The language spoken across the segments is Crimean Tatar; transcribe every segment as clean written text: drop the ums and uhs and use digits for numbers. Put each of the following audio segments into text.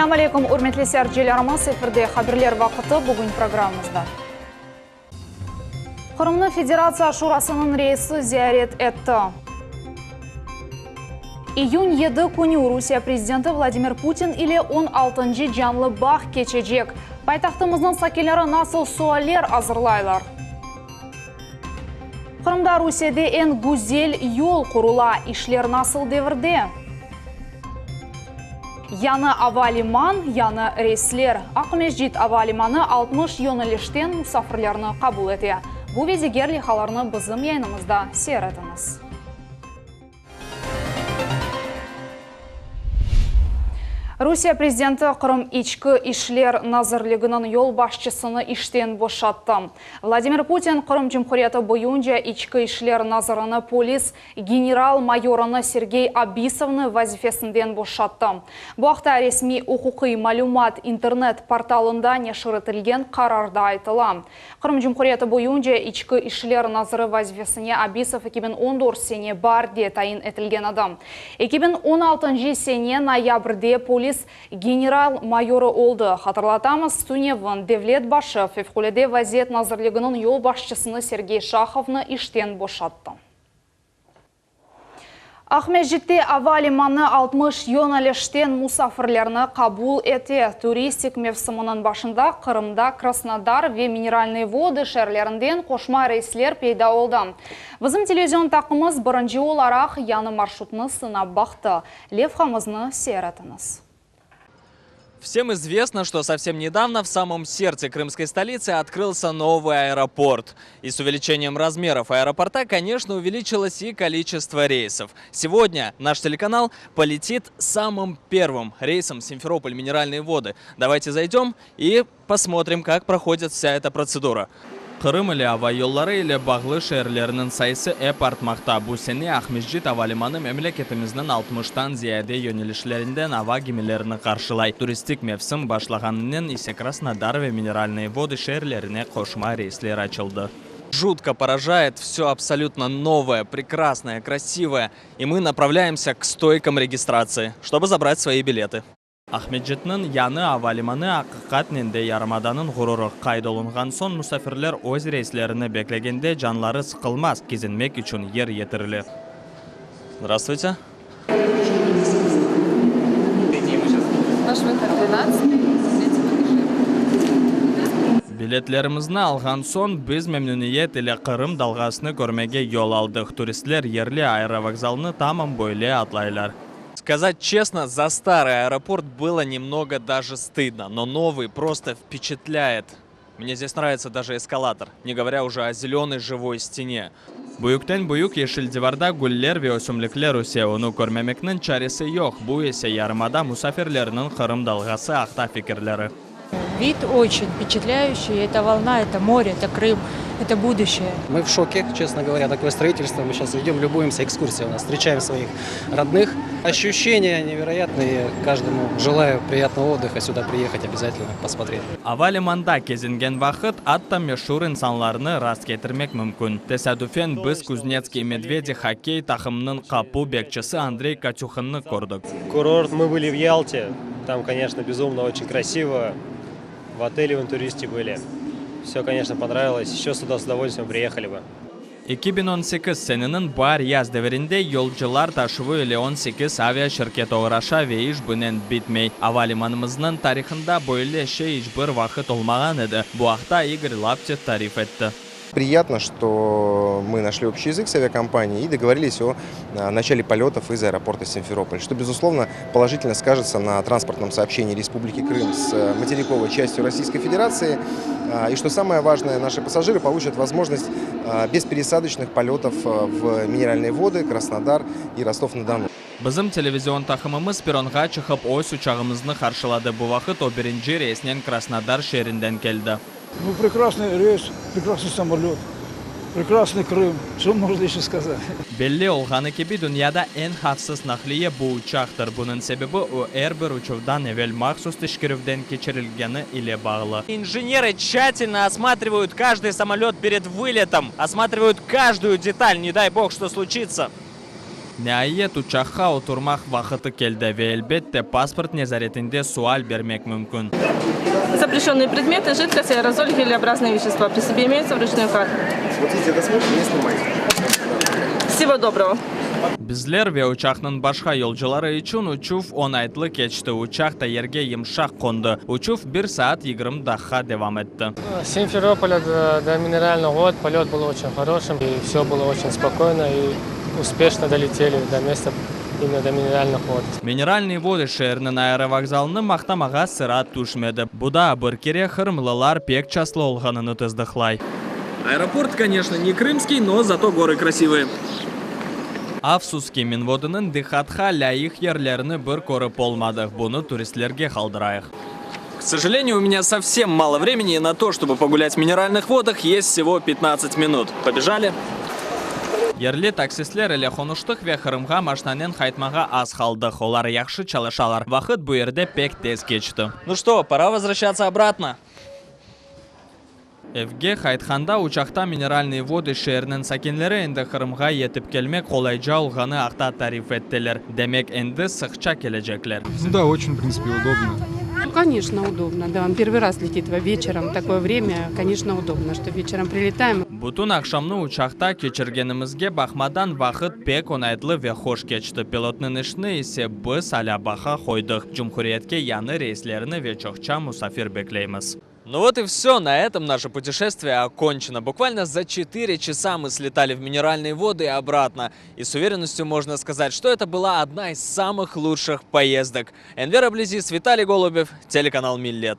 Selâm aleyküm, ürmetli seyircilerimiz, efirde Haberler vaqıtı, bugün programmamızda. Qırımnı Federatsiya Şurasınıñ reisi ziyaret etti. İyün 7 künü Rusiye prezidenti Vladimir Putin ile on altıncı canlı bağ keçecek. Paytahtımıznıñ sakinleri nasıl sualler azırlaylar? Qırımda Rusiyede eñ güzel yol qurula, işler nasıl devirde? Yañı ava liman, yañı reysler. Aqmescit ava limanı 60 yönelişten musafirlerni qabul ete. Bu ve diger leyhalarnı bizim yayınımızda seyir etiñiz. Rusiye prezidenti Qırım İçki işler nazirliginiñ yolbaşçısını işten boşattı. Vladimir Putin Qırım Cumhuriyeti boyunca İçki işler nazirini polis general-mayorını Sergey Abisovnı vazifesinden boşattı. Bu aqta resmiy uquqiy malümat internet portalında neşir etilgen qararda aytıla. Qırım Cumhuriyeti boyunca İçki işler naziri vazifesine Abisov 2014 sene baarde tayin etilgen edi. 2016 sene noyabrde polis general-mayorı oldı. Hatırlatamız, tünevin devlet başı Fevqulâde vaziyet nazirliginiñ yolbaşçısını Sergey Şahovnı işten boşattı. Aqmescitte ava limanı 60 yönelişten musafirlerni qabul ete. Turistik mevsiminiñ başında Qırımda Krasnodar ve Mineralnıye Vodı şeerlerinden qoşma reysler peyda oldı. Bizim televizion taqımız birinci olaraq yañı marşrutnı sınap baqtı. Levhamıznı seyir etiñiz. Всем известно, что совсем недавно в самом сердце крымской столицы открылся новый аэропорт. И с увеличением размеров аэропорта, конечно, увеличилось и количество рейсов. Сегодня наш телеканал полетит самым первым рейсом Симферополь-Минеральные воды. Давайте зайдем и посмотрим, как проходит вся эта процедура. Qırım ile ava yolları ile bağlı şeerlerniñ sayısı ep artmaqta. Bu sene Aqmescit ava limanı memleketimizniñ 60-tan ziyade yönelişlerinden ava gemilerini qarşılay. Turistik mevsim başlağanınen ise Krasnodar ve Mineralnıye Vodı şeerlerine qoşma reysler açıldı. Жутко поражает, все абсолютно новое, прекрасное, красивое. И мы направляемся к стойкам регистрации, чтобы забрать свои билеты. Aqmescitniñ yañı ava limanı aqiqatnen de yarımadanıñ ğururı. Qayd olunğan soñ musafirler öz reyslerini beklegende canları sıqılmaz, kezinmek içün yer yeterli. Здравствуйте. Ваш выход 12 третьем этаже. Biletlerimizni alğan soñ biz memnüniyet ile Qırım dalğasını körmege yol aldıq. Turistler yerli aerovokzalnı tamam böyle adlaylar. Сказать честно, за старый аэропорт было немного даже стыдно, но новый просто впечатляет. Мне здесь нравится даже эскалатор, не говоря уже о зеленой живой стене. Büyükten büyük yeşil divarda güller ve ösümlikler öse, onı körmemekniñ çaresi yoq. Bu ise yarımada musafirleriniñ Qırım dalğası aqta fikirleri. Вид очень впечатляющий. Это волна, это море, это Крым, это будущее. Мы в шоке, честно говоря, такое строительство. Мы сейчас идем, любуемся, экскурсия у нас, встречаем своих родных. Ощущения невероятные. Каждому желаю приятного отдыха, сюда приехать обязательно, посмотреть. Ava limanda kezingen vaqıt atta meşur insanlarnı rast ketirmek mümkün. Tesadüfen biz Kuznetskiy medvedi hokkey taqımınıñ qapu bekçisi Andrey Katюhınnı kördik. Курорт, мы были в Ялте. Там, конечно, безумно очень красиво. В отеле в Интуристе были. Все, конечно, понравилось. Еще сюда с удовольствием приехали бы. 2018 seneniñ baar-yaz devirinde yolcular taşuvı ile 18 avia şirket oğraşa ve iş bunen bitmey. Ava limanımıznıñ tarihında böyle şey iç bir vaqıt olmağan edi. Bu aqta Igor Laptev tarif etti. Приятно, что мы нашли общий язык с авиакомпанией и договорились о начале полетов из аэропорта Симферополь, что, безусловно, положительно скажется на транспортном сообщении Республики Крым с материковой частью Российской Федерации. И что самое важное, наши пассажиры получат возможность беспересадочных полетов в Минеральные воды, Краснодар и Ростов-на-Дону. Bizim televizion taqımımız perronğa çıqıp öz uçağımıznı qarşıladı. Bu vaqıt o birinci reysnen Krasnodar şeerinden keldi. Ну, прекрасный рейс, прекрасный самолет, прекрасный Крым. Что можно еще сказать? Belli olğanı kibi, dünyada eñ havfsız naqliye bu uçaqtır. Bunıñ sebebi o er bir uçuvdan evel mahsus teşkerüvden keçirilgeni ile bağlı. Инженеры тщательно осматривают каждый самолет перед вылетом, осматривают каждую деталь, не дай бог, что случится. Niayet, uçaqqa oturmaq vaqıtı keldi ve, elbette, pasport nezaretinde sual bermek mümkün. Запрещенные предметы, жидкость, аэрозоль, гелеобразные вещества при себе имеются в ручной клади. Всего доброго. Bizler ve uçaqnıñ başqa yolcuları içün uçuv oñaytlı keçti, uçaq ta yerge yımşaq qondı. Uçuv bir saat 20 daqqa devam etti. С Симферополя до Минеральных вод полет был очень хорошим, и все было очень спокойно, и успешно долетели до места, именно до Минеральных вод. Mineralnıye vodı şeeriniñ aerovokzalını maqtamağa sıra tüşmedi. Bu da bir kere qırımlılar pek çastlı olğanını tasdıqlay. Аэропорт, конечно, не крымский, но зато горы красивые. Afsus ki, Minvodınıñ diqqatqa lâyıq yerlerini bir körip olmadıq. Bunı turistlerge qaldırayıq. К сожалению, у меня совсем мало времени, и на то, чтобы погулять в минеральных водах, есть всего 15 минут. Побежали? Yerli taksistler ile qonuştıq ve Qırımğa maşnanen qaytmağa az qaldıq. Olar yahşı çalışalar. Vaqıt bu yerde pek tez keçti. Ну что, пора возвращаться обратно. Evge qaytqanda uçaqta Mineralnıye vodı şeeriniñ sakinleri endi Qırımğa yetip kelmek qolayca olğanı aqta tarif ettiler. Demek, endi sıqça kelecekler. Ну да, очень, в принципе, удобно. Ну, конечно, удобно, да. Он первый раз летит вечером, такое время, конечно, удобно, что вечером прилетаем. Bütün aqşamnı uçaqta keçirgenimizge baqmadan vaqıt pek oñaytlı ve hoş keçti. Pilotnıñ işini ise biz alâ baha qoydıq. Cumhuriyetke yañı reyslerni ve çoqça musafir bekleymiz. Ну вот и все, на этом наше путешествие окончено. Буквально за 4 часа мы слетали в минеральные воды и обратно. И с уверенностью можно сказать, что это была одна из самых лучших поездок. Энвер Аблезиз, Виталий Голубев, телеканал Миллет.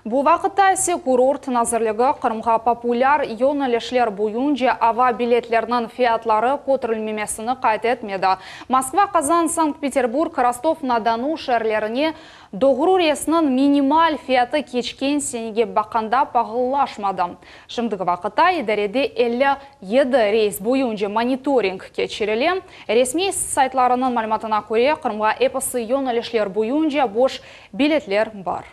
Bu vaqıtta ise kurort nazirligi Qırımğa populâr yönelişler boyunca ava biletleriniñ fiyatları köterilmemesini qayd etmedi. Moskva, Qazan, Sankt-Peterburg, Rostov-na-Donu şeerlerine doğru reysniñ minimal fiyatı keçken senege baqqanda paalılaşmadı. Şimdiki vaqıtta idarede 57 reys boyunca monitoring keçirile. Resmiy saytlarınıñ malümatına köre, Qırımğa episi yönelişler boyunca boş biletler bar.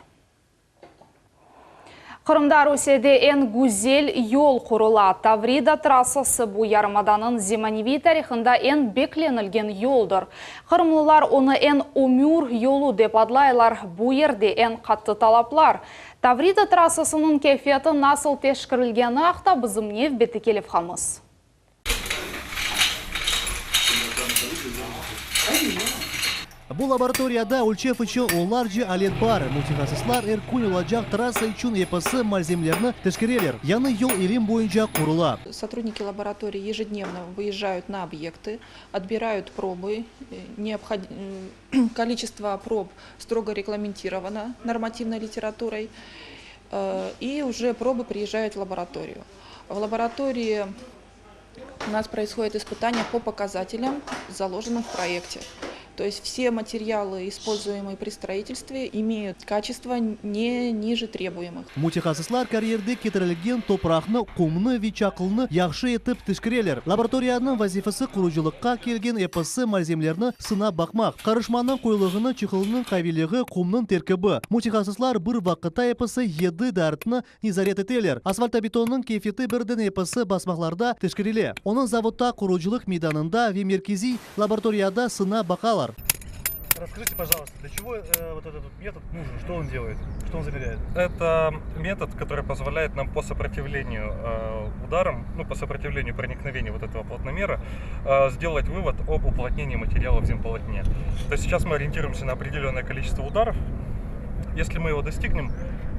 Qırımda Rusiyede eñ güzel yol qurula. Tavrida trassası bu yarımadanıñ zemaneviy tarihında eñ beklenilgen yoldır. Qırımlılar onı eñ ömür yolu dep adlaylar. Bu yerde eñ qattı talaplar. Tavrida trassasınıñ keyfiyeti nasıl teşkerilgeni aqta bizim nevbetteki levhamız. Bu laboratoriyada ölçev içün onlarca alet bar. Mütehassıslar er kün olacaq trassa içün episi malzemelerni teşkereler. Yañı yol ilim boyunca qurula. Сотрудники лаборатории ежедневно выезжают на объекты, отбирают пробы. Количество проб строго регламентировано нормативной литературой. И уже пробы приезжают в лабораторию. В лаборатории у нас происходит испытание по показателям, заложенным в проекте. То есть все материалы, используемые при строительстве, имеют качество не ниже требуемых. Mütehassıslar karyerde ketirilgen topraqnı, qumnı ve çaqılnı yahşı etip teşkereler. Laboratoriyanıñ vazifesi qurucılıqqa kelgen episi malzemelerni sınap baqmaq. Qarışmanıñ qoyulığını, çaqılnıñ qaviyligi, qumnıñ terkibi. Mütehassıslar bir vaqıtta episi yedi dartnı nezaret eteler. Asfaltobetonnıñ keyfiyeti birden episi basamaqlarda teşkerile. Onı zavodta qurucılıq meydanında ve merkeziy laboratoriyada sınap baqalar. Расскажите, пожалуйста, для чего э, вот этот метод нужен? Что он делает? Что он замеряет? Это метод, который позволяет нам по сопротивлению э, ударам, ну, по сопротивлению проникновения вот этого плотномера, э, сделать вывод об уплотнении материала в земполотне. То есть сейчас мы ориентируемся на определенное количество ударов. Если мы его достигнем,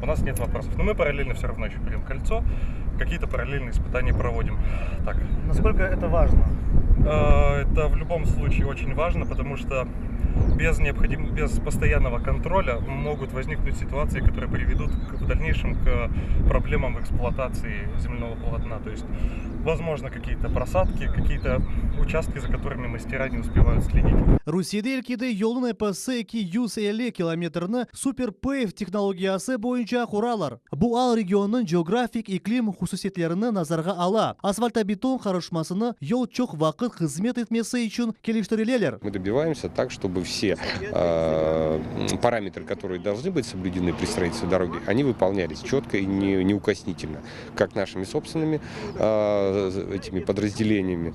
у нас нет вопросов. Но мы параллельно все равно еще берем кольцо, какие-то параллельные испытания проводим. Так. Насколько это важно? Э, Это в любом случае очень важно, потому что без, необходим... без постоянного контроля могут возникнуть ситуации, которые приведут к, в дальнейшем к проблемам в эксплуатации земляного полотна. То есть, возможно, какие-то просадки, какие-то участки, за которыми мастера не успевают следить. Rusiyede ilkide yolnıñ episi 250 kilometrni Superpave tehnologiyası boyunca quralar. Bu al regionnıñ coğrafiy iklim hususiyetlerini nazarğa ala. Asfaltobeton qarışmasını yol çoq vaqıt hızmet etmesi içün keliştirileler. Мы добиваемся так, чтобы все э, параметры, которые должны быть соблюдены при строительстве дороги, они выполнялись четко и не, неукоснительно, как нашими собственными э, этими подразделениями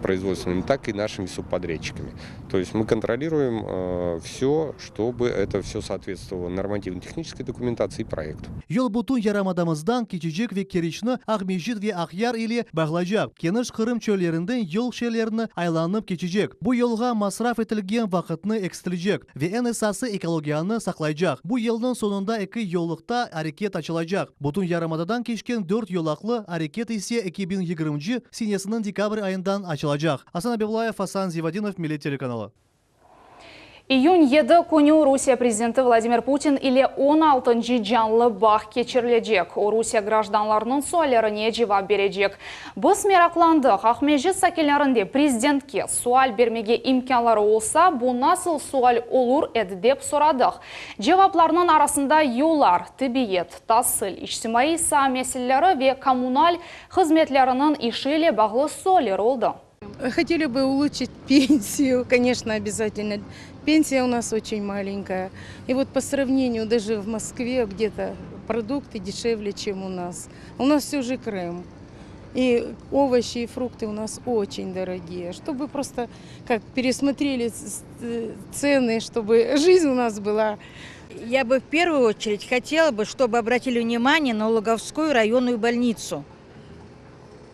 производственными, так и нашими субподрядчиками. То есть мы контролируем все, чтобы это все соответствовало нормативно-технической документации и проекту. Yol bütün yarımadamızdan keçecek ve Keriçni Aqmescit ve Aqyar ile bağlaycaq. Keniş Qırım çöllerinden yol şeerlerni aylanıp keçecek. Bu yolğa masraf etilgen vaqıtnı eksiltecek ve eñ esası ekologiyanı saqlaycaq. Bu yılnıñ soñunda eki yolluqta areket açılacaq. Bütün yarımadadan keçken dört yolaqlı areket ise 2020-nci senesiniñ dekabr ayından açılacaq. Asan Abiblayev, Asan Zivadinov, Millet telekanalı. İyün 7 künü Rusiye prezidenti Vladimir Putin ile 16-ncı canlı bağ keçirilecek. O, Rusiye grajdanlarınıñ suallerine cevap berecek. Biz meraqlandıq, Aqmescit sakinlerinde prezidentke sual bermege imkânları olsa, bu nasıl sual olur edi dep soradıq. Cevaplarnıñ arasında yollar, tibbiyet, tasil, içtimaiy saa meseleleri ve kommunal hızmetleriniñ işi ile bağlı sualler oldı. Хотели бы улучшить пенсию, конечно, обязательно. Пенсия у нас очень маленькая. И вот по сравнению даже в Москве где-то продукты дешевле, чем у нас. У нас все же Крым. И овощи и фрукты у нас очень дорогие. Чтобы просто как пересмотрели цены, чтобы жизнь у нас была. Я бы в первую очередь хотела бы, чтобы обратили внимание на Луговскую районную больницу.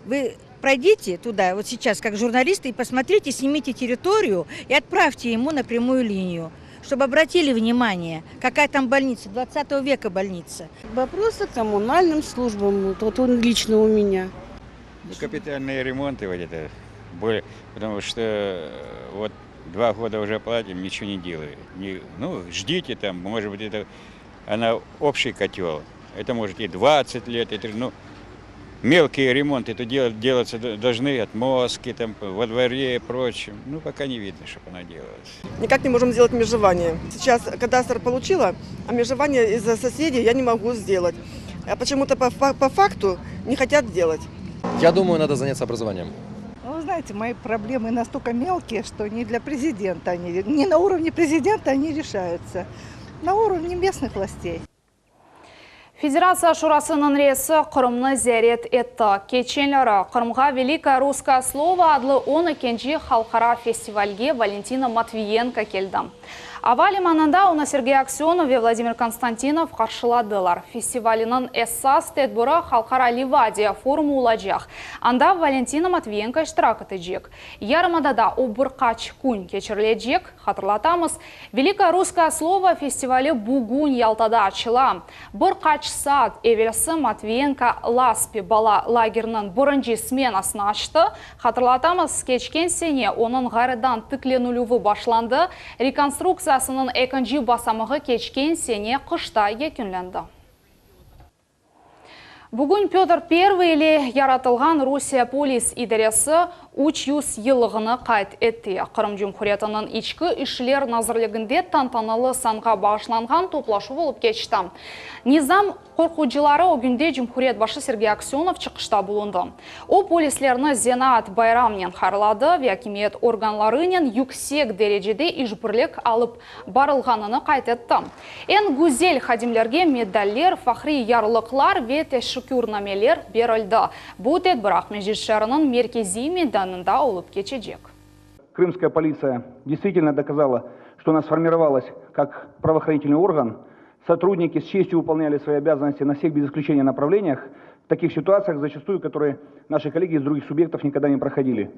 Вы пройдите туда вот сейчас как журналисты и посмотрите, снимите территорию и отправьте ему на прямую линию, чтобы обратили внимание, какая там больница, 20 века больница. Вопросы к коммунальным службам, вот он лично у меня. Ну, капитальные ремонты вот это, более, потому что э, вот два года уже платим, ничего не делают. Не, ну, ждите там, может быть, это она общий котел. Это может и 20 лет, и, ну, мелкие ремонты это делать, делаться должны, отмостки там во дворе и прочем. Ну, пока не видно, чтобы она делалась. Никак не можем сделать межевание. Сейчас кадастр получила, а межевание из-за соседей я не могу сделать. А почему-то по, по, по факту не хотят делать. Я думаю, надо заняться образованием. Ну, вы знаете, мои проблемы настолько мелкие, что не для президента они, не на уровне президента они решаются, на уровне местных властей. Federatsiya Şurasınıñ reisi Qırımnı ziyaret etti. Keçenleri Qırımğa Velikое russkoye slovo adlı 12-nci halqara festivalge Valentina Matviyenko keldi. Ava limanında onı Sergey Aksönov ve Vladimir Konstantinov qarşıladılar. Festivaliniñ esas tedbiri Halqara Livadiya forumı olacaq. Anda Valentina Matviyenko iştirak etecek. Yarımadada o bir qaç kün keçirilecek. Hatırlatamız, Velikое russkoye slovo festivali bugün Yaltada açıla. Bir qaç saat evelsi Matviyenko Laspi bala lageriniñ birinci smenasını açtı. Hatırlatamız, keçken sene onıñ ğayrıdan tiklenilüvi başlandı, rekonstruktsiyasınıñ ekinci basamağı keçken sene qışta yekünlendi. Bugün Pötr Pervıy ile yaratılğan Rusiye polis idaresi 300 yıllığını qayd etti. Qırım Cumhuriyetiniñ İçki işler nazirliginde tantanalı sanğa bağışlanğan toplaşuv olıp keçti. Nizam qoruyıcıları ögünde cumhuriyet başı Sergey Aksönov çıqışta bulundı. O, polislerni zenaat bayramınen hayırladı ve akimiyet organlarınen yüksek derecede işbirlik alıp barılğanını qayd etti. Eñ güzel hadimlerge medaller, fahriy yarlıqlar ve teşekkürnameler berildi. Bu tedbir Aqmescit şeeriniñ merkeziy meydanında olıp keçecek. Крымская полиция действительно доказала, что она сформировалась как правоохранительный орган. Сотрудники с честью выполняли свои обязанности на всех без исключения направлениях, в таких ситуациях зачастую, которые наши коллеги из других субъектов никогда не проходили.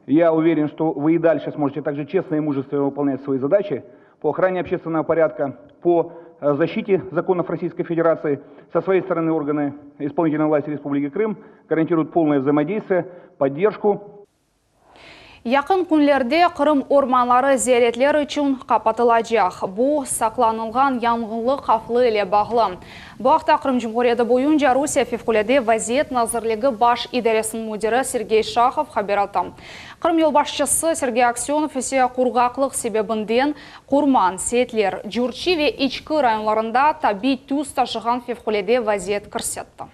Я уверен, что вы и дальше сможете также честно и мужественно выполнять свои задачи по охране общественного порядка, по э, защите законов Российской Федерации. Со своей стороны органы исполнительной власти Республики Крым гарантируют полное взаимодействие, поддержку Yaqın künlerde Qırım ormanları ziyaretler içün qapatılacaq. Bu, saqlanılğan yanğınlıq havfı ile bağlı. Bu aqta Qırım Cumhuriyeti boyunca Rusiye Fevqulâde vaziyet nazirligi baş idaresiniñ müdiri Sergey Şahov haber etti. Qırım yolbaşçısı Sergey Aksönov ise qurğaqlıq sebebinden Qurman, Seyitler, Cürçi ve İçki rayonlarında tabiy tüs taşığan fevqulâde vaziyet kirsetti.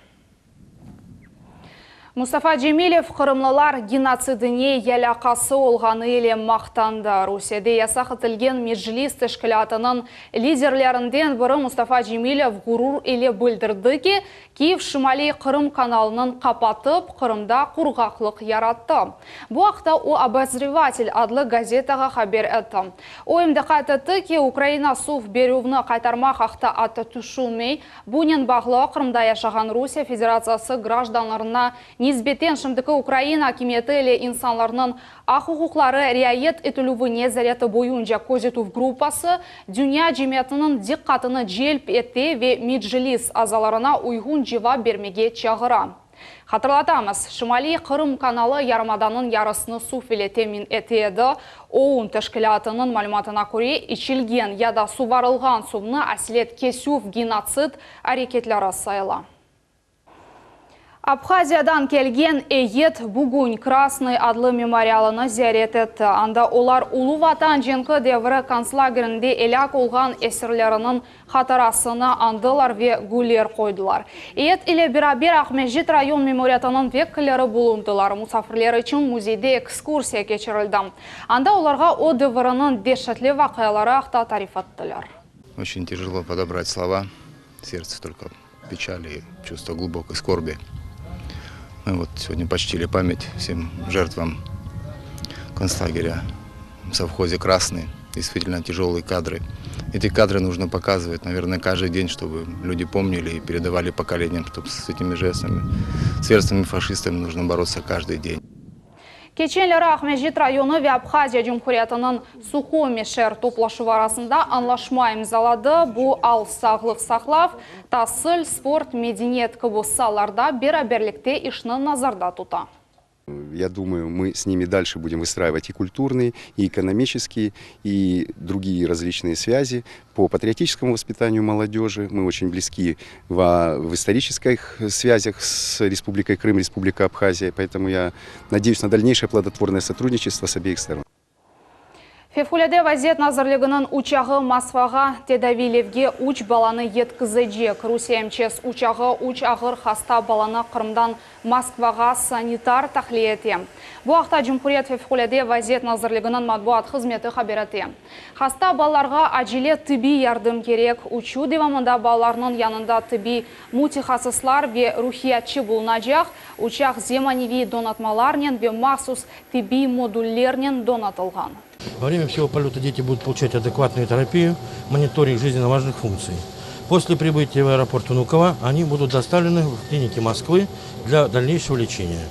Mustafa Cemilev qırımlılar genotsidine yalâqası olğanı ile maqtandı. Rusiyede yasaq etilgen Meclis teşkilâtınıñ liderlerinden biri Mustafa Cemilev ğurur ile bildirdi ki, Kiyev Şimaliy Qırım kanalınıñ qapatıp, Qırımda qurğaqlıq yarattı. Bu aqta o Obozrevatel adlı gazetağa haber etti. O em de qayd etti ki, Ukraina suv berüvni qaytarmaq aqta atta tüşünmey. Bunen bağlı Qırımda yaşağan Rusiye Federatsiyası grajdanlarına nisbeten şimdiki Ukraina akimiyeti ile insanlarnıñ aq-uquqları riayet etilüvi nezareti boyunca közetüv gruppası dünya cemiyetiniñ diqqatını celp ete ve Meclis azalarına uyğun cevap bermege çağıra. Hatırlatamız, Şimaliy Qırım kanalı yarımadanıñ yarısını suv ile temin ete edi. OON teşkilâtınıñ malümatına köre, içilgen ya da suvarılğan suvnı aselet kesüv genotsid areketleri sayıla. Abhaziyadan kelgen eyyet bugün Krasnıy adlı memorialını ziyaret etti. Anda olar Ulu Vatan cenki devri kontslagerinde elâk olğan esirleriniñ hatırasını añdılar ve güller qoydılar. Eyyet ile beraber Aqmescit rayon memuriyetiniñ vekilleri bulundılar. Musafirler içün müzeyde ekskursiya keçirildi. Anda olarğa o devirniñ deşetli vaqiaları aqta tarif ettiler. Oçün tяжело podobrat slova, serdtse tolko pечали и чувство глубокой скорби. Мы вот сегодня почтили память всем жертвам концлагеря в совхозе «Красный». Действительно тяжелые кадры. Эти кадры нужно показывать, наверное, каждый день, чтобы люди помнили и передавали поколениям, чтобы с этими жертвами, с жертвами фашистами нужно бороться каждый день. Keçenleri Aqmescit rayonı ve Abhaziya Cumhuriyetiniñ Suhumi şeer toplaşuvı arasında añlaşma imzaladı. Bu al sağlıq saqlav, tasil, sport, medeniyet kibi saalarda beraberlikte işni nazarda tuta. Я думаю, мы с ними дальше будем выстраивать и культурные, и экономические, и другие различные связи по патриотическому воспитанию молодежи. Мы очень близки в, в исторических связях с Республикой Крым, Республикой Абхазия, поэтому я надеюсь на дальнейшее плодотворное сотрудничество с обеих сторон. Fevqulâde vaziyet nazirliginiñ uçağı Moskvağa tedaviylevge üç balanı yetkizecek. Rusiye MÇS uçağı üç ağır hasta balanı Qırımdan Moskvağa sanitar tahliye ete. Bu aqta Cumhuriyet Fevqulâde vaziyet nazirliginiñ matbuat hızmeti haber ete. Hasta balalarğa acele tibbiy yardım kerek. Uçuv devamında balalarnıñ yanında tibbiy mütehassıslar ve ruhiyatçı bulunacaq. Uçaq zemaneviy donatmalarnen ve mahsus tibbiy modullernen donatılğan. Во время всего полета дети будут получать адекватную терапию, мониторинг жизненно важных функций. После прибытия в аэропорт Внуково они будут доставлены в клиники Москвы для дальнейшего лечения.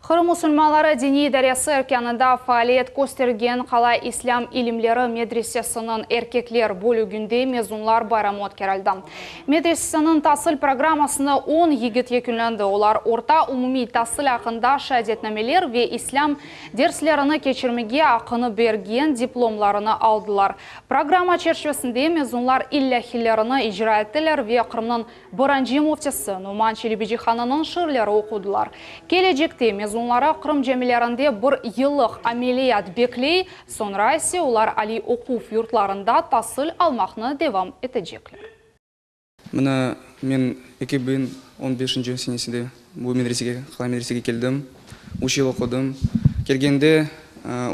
Qırım musulmanları diniy idaresi erkânında faaliyet köstergen Qalay islâm ilimleri medresesiniñ erkekler bölüginde mezunlar bayramı ötkerildi. Medreseniñ tasil programmasını on yigit yekünlendi. Olar orta umumiy tasil aqqında şeadetnameler ve islâm derslerini keçirmege aqqını bergen diplomlarını aldılar. Programma çerçivesinde mezunlar ilâhilerini icra ettiler ve Qırımnıñ Birinci müftisi Noman Çelebicihanınıñ şiirleri oqudılar. Kelecekte mezunları Qırım camilerinde bir yıllıq ameliyat bekley, soñra ise olar aliy oquv yurtlarında tasil almaqnı devam etecekler. Mına men 2015 senesinde bu medresege, Qalay medresege keldim. Üç yıl oqudım. Kelgende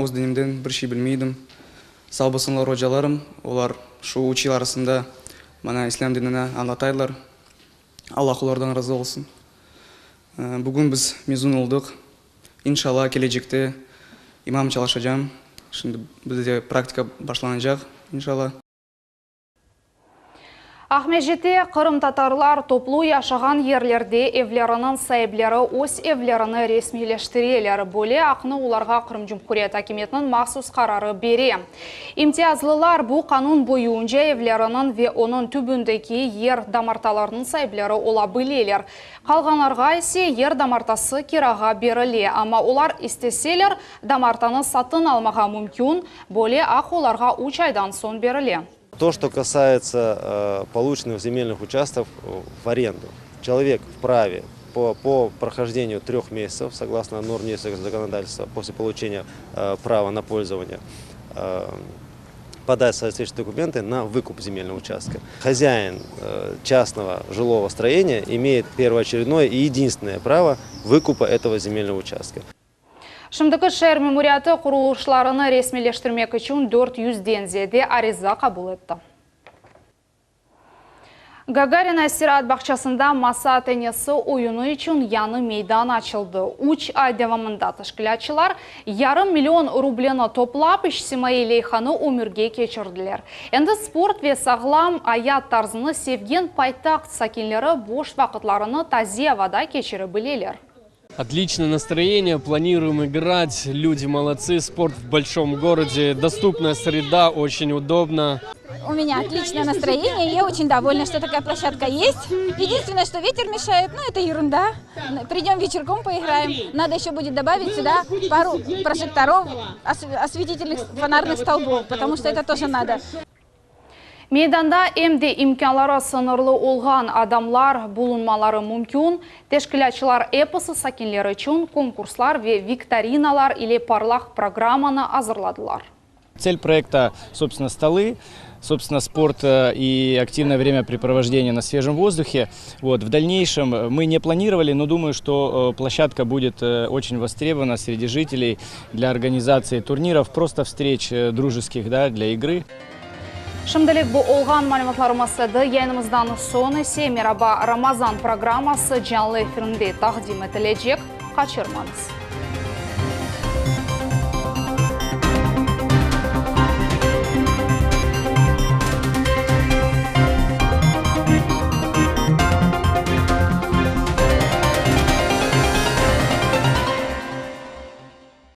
öz dinimden bir şey bilmey edim. Sağ bolsunlar ocalarım, olar şu üç yıl arasında maña İslâm dinini añlataydılar. Allah olardan razı olsun. Bugün biz mezun oldıq. İnşallah, kelecekte imam çalışacam. Şimdi bizde praktika başlanacaq, inşallah. Aqmescitte qırımtatarlar toplu yaşağan yerlerde evleriniñ saipleri öz evlerini resmiyleştireler. Böyle aqnı olarğa Qırım Cumhuriyeti akimiyetiniñ mahsus qararı bere. İmtiyazlılar bu qanun boyunca evleriniñ ve onıñ tübündeki yer damartalarınıñ saipleri ola bileler. Qalğanlarğa ise yer damartası kirağa berile, amma olar isteseler, damartanı satın almağa mümkün, böyle aq olarğa üç aydan soñ berile. То, что касается полученных земельных участков в аренду, человек вправе по, по прохождению трех месяцев, согласно норм действующего законодательства, после получения права на пользование. подать соответствующие документы на выкуп земельного участка. Хозяин частного жилого строения имеет первоочередное и единственное право выкупа этого земельного участка. Şimdiki şeer memuriyatı qurulışlarını resmiyleştirmek içün dört yüzden ziyade ariza qabul etti. Gagarina istiraat bağçasında masa tennisi oyunı içün yañı meydan açıldı. Üç ay devamında teşkilâtçılar yarım million rubleni toplap, içtimaiy leyhanı ömürge keçirdiler. Endi sport ve sağlam ayat tarzını sevgen paytaht sakinleri boş vaqıtlarını taze avada keçire bileler. Отличное настроение, планируем играть, люди молодцы, спорт в большом городе, доступная среда, очень удобно. У меня отличное настроение, я очень довольна, что такая площадка есть. Единственное, что ветер мешает, но это ерунда. Придем вечерком поиграем. Надо еще будет добавить сюда пару прожекторов, осветительных фонарных столбов, потому что это тоже надо. Meydanda em de imkânları sıñırlı olğan adamlar bulunmaları mümkün. Teşkilâtçılar episi sakinler içün konkurslar ve viktorinalar ile parlaq programmanı azırladılar. Цель проекта, собственно, столы, собственно, спорт и активное времяпрепровождение на свежем воздухе. Вот. В дальнейшем мы не планировали, но думаю, что площадка будет очень востребована среди жителей для организации турниров, просто встреч дружеских, да, для игры. Şimdilik bu olğan malümatlarımız edi. Yayınımızdan soñ ise Meraba Ramazan programması canlı efirinde taqdim etilecek. Qaçırmañız.